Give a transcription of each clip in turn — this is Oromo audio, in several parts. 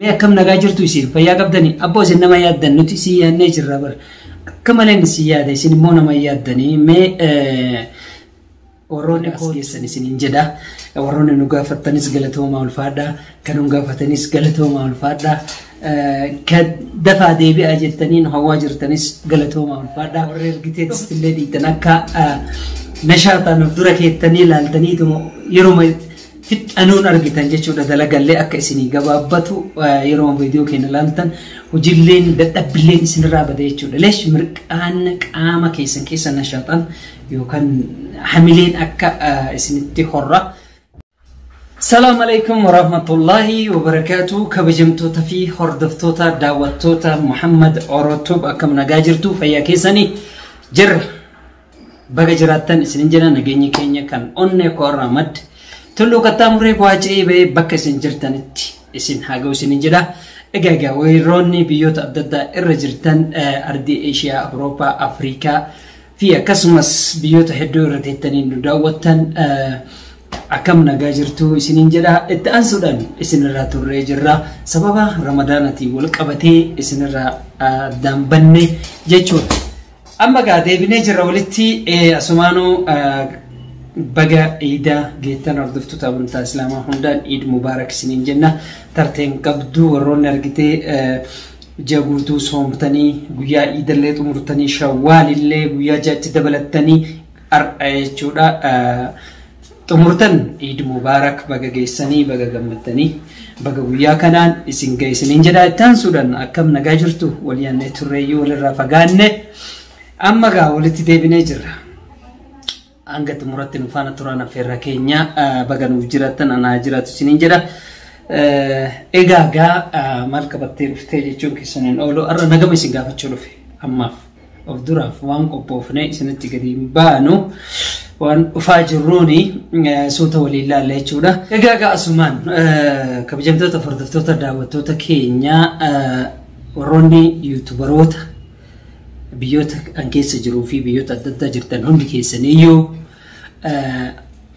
Mee akkam nagaa jirtu isin fayyaa qabdanii abboo isin nama yaaddan nuti isin yaadnee jirra bara akka malee isin yaada isin immoo nama yaaddanii mee warroonni as geessan isiniin jedha warroonni nu gaafattanis galatoomaa ulfaadha kan nu gaafatanis galatoomaa ulfaadha kan dafaa deebi'aa jettanii nu hawwaa jirtanis galatoomaa ulfaadha warri ergiteetis illee dhiitan akka nashaataan of dura keettanii ilaaltaniituma yeroo fixanuun argitan jechuudha dalagallee akka isinii gabaabbatu yeroo viidiyoo keenya ilaaltan hojiileen dadhabbilleen isinirraa bada jechuudha. Leesh mirqaan qaama keessan keessa nashaaxan yookaan hamileen akka isinitti horra. Salaam alaikum warahmatullahi wabarakaatu kabajamtoota fi hordoftoota daawwattoota Muhammad Orotub akkam nagaa jirtu fayyaa keessanii jirra. Baga jiraattan isinin jedha nageenyi keenya kan onnee koorraa madde tulluu qaxxaamuree bu'aa ba'ee bakka isin jirtanitti isin haa ga'u isinin jedha. Egaa weerroonni biyyoota adda addaa irra jirtan ardii Eeshiyaa, Awurooppaa, Afrikaa fi akkasumas biyyoota hedduu irra teettanii nu daawwattan akkam nagaa jirtu isinin jedha. Itti aansuudhaan isinirraa turree jirra. Sababa Ramadaanaatiin wal qabatee isinirraa addaan banne jechuudha. Amma gaa deebinee jirra walitti asumaanuu baga iidaa geettan hordoftoota amantaa islaamaa hundaan iid mubaarak isiniin jenna. Tarteen qabdu warroonni argitee ji'a guutuu soomtanii guyyaa iidallee xumurtanii shawwaalillee guyyaa ja'atti dabalattanii har'a jechuudha. Xumurtan iid mubaarak baga geessanii baga gammaddanii baga guyyaa kanaan isin ga'e isiniin jedha. Itti aansuudhaan akkam nagaa jirtu wal yaannee turreeyyuu walirraa fagaanne amma gaa walitti deebinee jirra. Hanga xumuratti nu faana turan affeerra keenya baga nuuf jiraattan anaa jiraatu isiniin jedha. Egaa gaa maal qabattee dhuftee jechuun keessan hin oolu har'a nagama isin gaafachuu dhufe ammaaf of duraaf waan qophoofne isinitti gadi hin baanu waan dhufaa jirruuni suuta waliin ilaalla jechuudha. Egaa gaa asumaan kabajamtoota hordoftoota daawwattoota keenya warroonni yuutubaroota biyyoota kan keessa jiruu fi biyyoota adda addaa jirtan hundi keessaniyyuu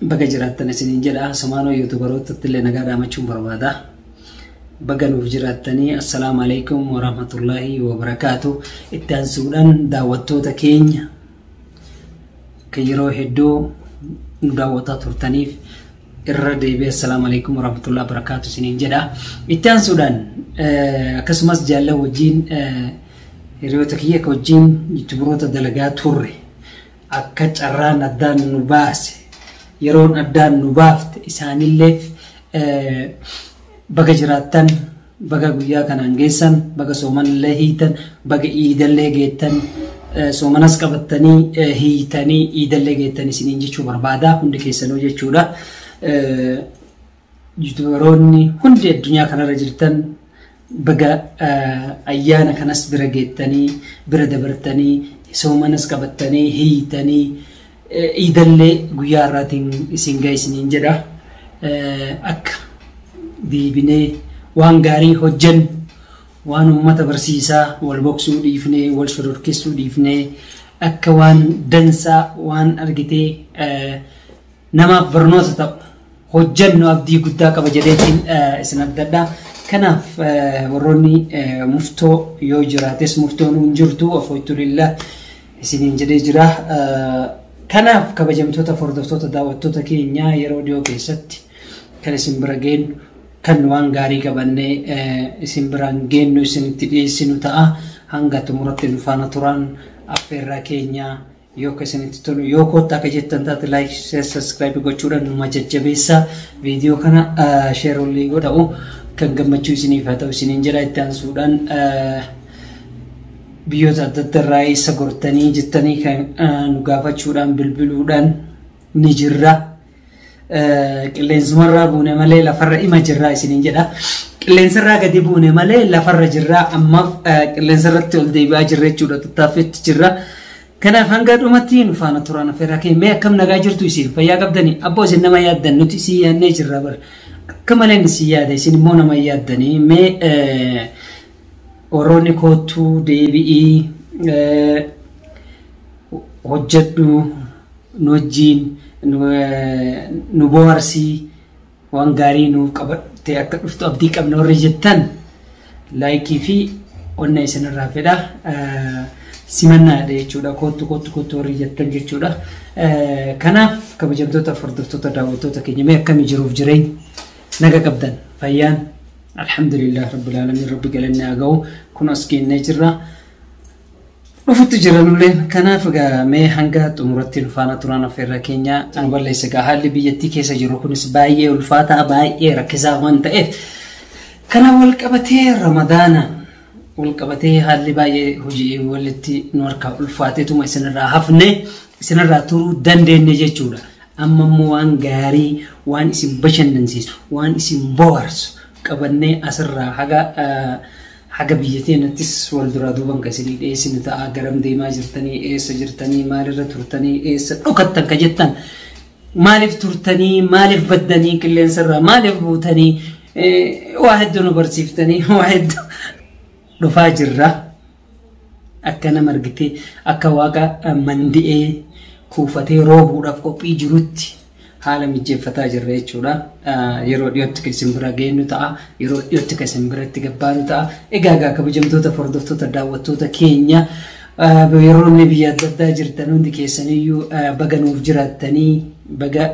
baga jiraattan isiniin jedha. Asumaanoo yuutubarootatti illee nagaa dhaamachuun barbaada. Baga nuuf jiraattanii assalaamu alaikum warahmatullaahi wabarakaatu. Itti aansuudhaan daawwattoota keenya kan yeroo hedduu nu daawwataa turtaniif irra deebi'ee assalaamu alaikum warahmatullaahi wabarakaatu isiniin jedha. Itti aansuudhaan akkasumas jaallan wajjin hiriyoota kiyya akka wajjin yuutubaroota dalagaa turre akka carraan addaan nu baase yeroon addaan nu baafte isaanilleef baga jiraattan baga guyyaa kanaan geessan baga soomanillee hiitan baga iidallee geettan soomanas qabattanii hiitanii iidallee geettan isiniin jechuu barbaada hundi keessanuu jechuudha. Yuutubaroonni hundi addunyaa kanarra jirtan baga ayyaana kanas bira geettanii bira dabartanii soomanas qabattanii hiitanii iidallee guyyaa har'aatiin isin ga'e isiniin jedha. Akka deebinee waan gaarii hojjennu waan uummata barsiisaa wal boksuu dhiifnee wal shororkeessuu dhiifnee akka waan dansaa waan argitee namaaf barnoota ta'u hojjennu abdii guddaa qaba jedheetiin isin abdadha. Kanaaf warroonni muftoo yoo jiraates muftoon hin jirtu afoytulillah isiniin jedhee jira. Kanaaf kabajamtoota hordoftoota daawwattoota keenya yeroo dhiyoo keessatti kan isin bira geenyu kan waan gaarii qabannee isin biraan geenyu isinitti dhiyeessinu ta'a. Hanga xumuratti nu faana turan affeerraa keenya yoo akka isinitti tolu yoo koottaa akka jettan taate like share subscribe gochuudhaan numa jajjabeessa viidiyoo kana share olii godha'u kan gammachuu isiniif haa ta'u isiniin jedha. Itti aansuudhaan biyyoota adda addaa irraa eessa gortanii jettanii kan nu gaafachuudhaan bilbiluudhaan ni jirra. Qilleensumarraa buune malee lafarra ima jirraa isiniin jedha. Qilleensarraa gadi buune malee lafarra jirraa ammaaf qilleensarratti ol deebi'aa jirra jechuudha tattaaffiitti jirra. Kanaaf hanga dhumatti nu faana turan affeerraa keenya mee akkam nagaa jirtu isin fayyaa qabdanii abboo isin nama yaaddan nuti isin yaadnee jirra bara akka malee isin yaada isin immoo nama yaaddanii mee warroonni koottuu deebi'ii hojjedhu nu wajjin nu bohaarsii waan gaarii nuuf qabattee akka dhuftu abdii qabna warri jettan Like fi onna isinirraa fedha. Simannaadha jechuudha. Kottu kottu kottu warri jettan jechuudha. Kanaaf kabajamtoota hordoftoota daawwattoota keenya, mee akkamii jiruuf jireenya? Naga qabdan? Fayyaan? Alhamdulillah rabbil alamin, rabbi galanni haa ga'u. Kun as geennee jirra. Dhufutti jira nulleen. Kanaaf egaa mee hanga xumuratti nu faana turan affeerra keenya. Nu balleessa egaa, haalli biyyattii keessa jiru kunis baay'ee ulfaataa, baay'ee rakkisaa waan ta'eef, kanaaf wal qabatee, Ramadaana wal qabatee, haalli baay'ee hojii walitti nu harkaa ulfaateetuma isinirraa hafne, isinirraa turuu dandeenye jechuudha. Amma immoo waan gaarii, waan isin bashannansiisu, waan isin bohaarsu qabannee asirraa haga biyya teenyattis wal duraa duuban kan isinii dhiyeessinu ta'a. Garam deemaa jirtanii? Eessa jirtanii? Maalirra turtanii? Eessa dhokattan ka jettan, maaliif turtanii? Maaliif baddanii? Qilleensarraa maaliif buutanii? Waa hedduu nu barsiiftanii, waa hedduu dhufaa jirra. Akka nama argitee, akka waaqa mandi'ee kuufatee roobuudhaaf qophii jirutti haala mijeeffataa jirra jechuudha. Yeroo dhiyootti kan isin bira geenyu ta'a. Yeroo dhiyootti kan isin biratti gabbaanu ta'a. Egaa kabajamtoota hordoftoota daawwattoota keenya, yeroo inni biyya adda addaa jirtan hundi keessaniyyuu baga nuuf jiraattanii, baga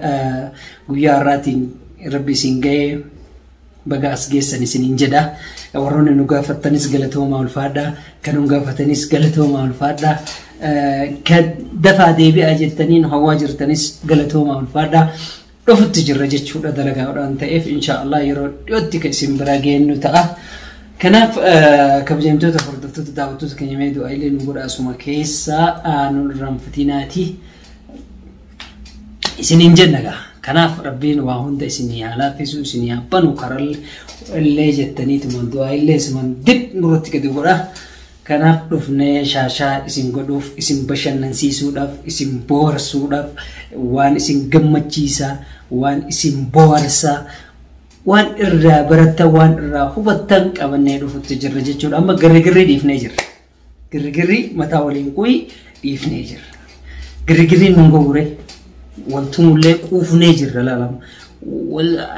guyyaa har'aatiin rabbi isin ga'ee, baga as geessan isiniin jedha. Warroonni nu gaafattanis galatoomaa ulfaadhaa. Kan nu gaafatanis galatoomaa ulfaadhaa. Kan dafaa deebi'aa jettanii nu hawwaa jirtanis galatoomaa ulfaadhaa. Dhufutti jirra jechuudha dalagaadhaan ta'eef, inshaallah yeroo dhiyootti kan isin bira geenyu ta'a. Kanaaf kabajamtoota hordoftoota daawwattoota keenya, mee du'aa illee nu godha asuma keessaa, nu irraanfatinaati. Isiniin jenna gaa. Kanaaf rabbiin waa hunda isinii haa laaffisu, isinii haa banu, karaa illee jettaniituma du'aa illee isuman dib nurratti gadi godha. Kanaaf dhufnee shaashaa isin godhuuf, isin bashannansiisuudhaaf, isin bohaarsuudhaaf, waan isin gammachiisaa, waan isin bohaarsaa, waan irraa barattan, waan irraa hubattan qabannee dhufutti jirra jechuudha. Amma girrigirrii dhiifnee jirra. Girrigirrii mataa waliin quyi dhiifnee jirra. Girrigirriin nun gowwure, wal tumullee quufnee jirra laalama.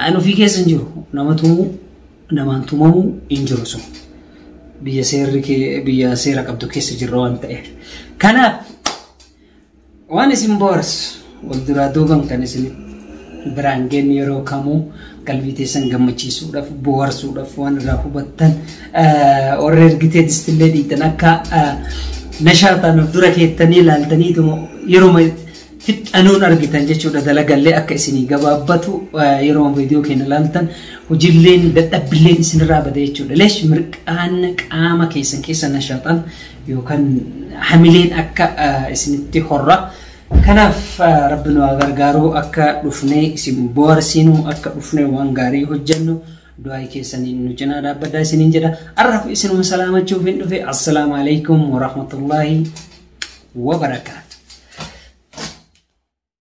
An ofii keessa hin jiru. Nama tumuu, namaan tumamuu hin jiru sun. Biyya seerri biyya seera qabdu keessa jirra waan ta'eef. Kanaaf waan isin bohaarsu wal duraa duuban kan isin biraan geenyu, yeroo kamuu qalbii teessan gammachiisuudhaaf, bohaarsuudhaaf, waan irraa hubattan, warra ergitee distillee dhiitan akka nashaataan of dura keettanii ilaaltaniituma yeroo fixanuun argitan jechuudha. Dalagallee akka isinii gabaabbatu, yeroo viidiyoo keenya ilaaltan hojiileen dadhabbilleen isinirraa bada jechuudha. Leesh mirqaan qaama keessan keessa nashaataan yookaan hamileen akka isinitti horra. Kanaaf rabbi nu haa gargaaru, akka dhufnee isin bohaarsinu, akka dhufnee waan gaarii hojjennu du'aa keessaniin nu cinaa dhaabbadhaa isiniin jedha. Har'aaf isinuma salaamachuuf hin dhufe. Assalaamu alaikum warahmatullaahi wabarakaatu.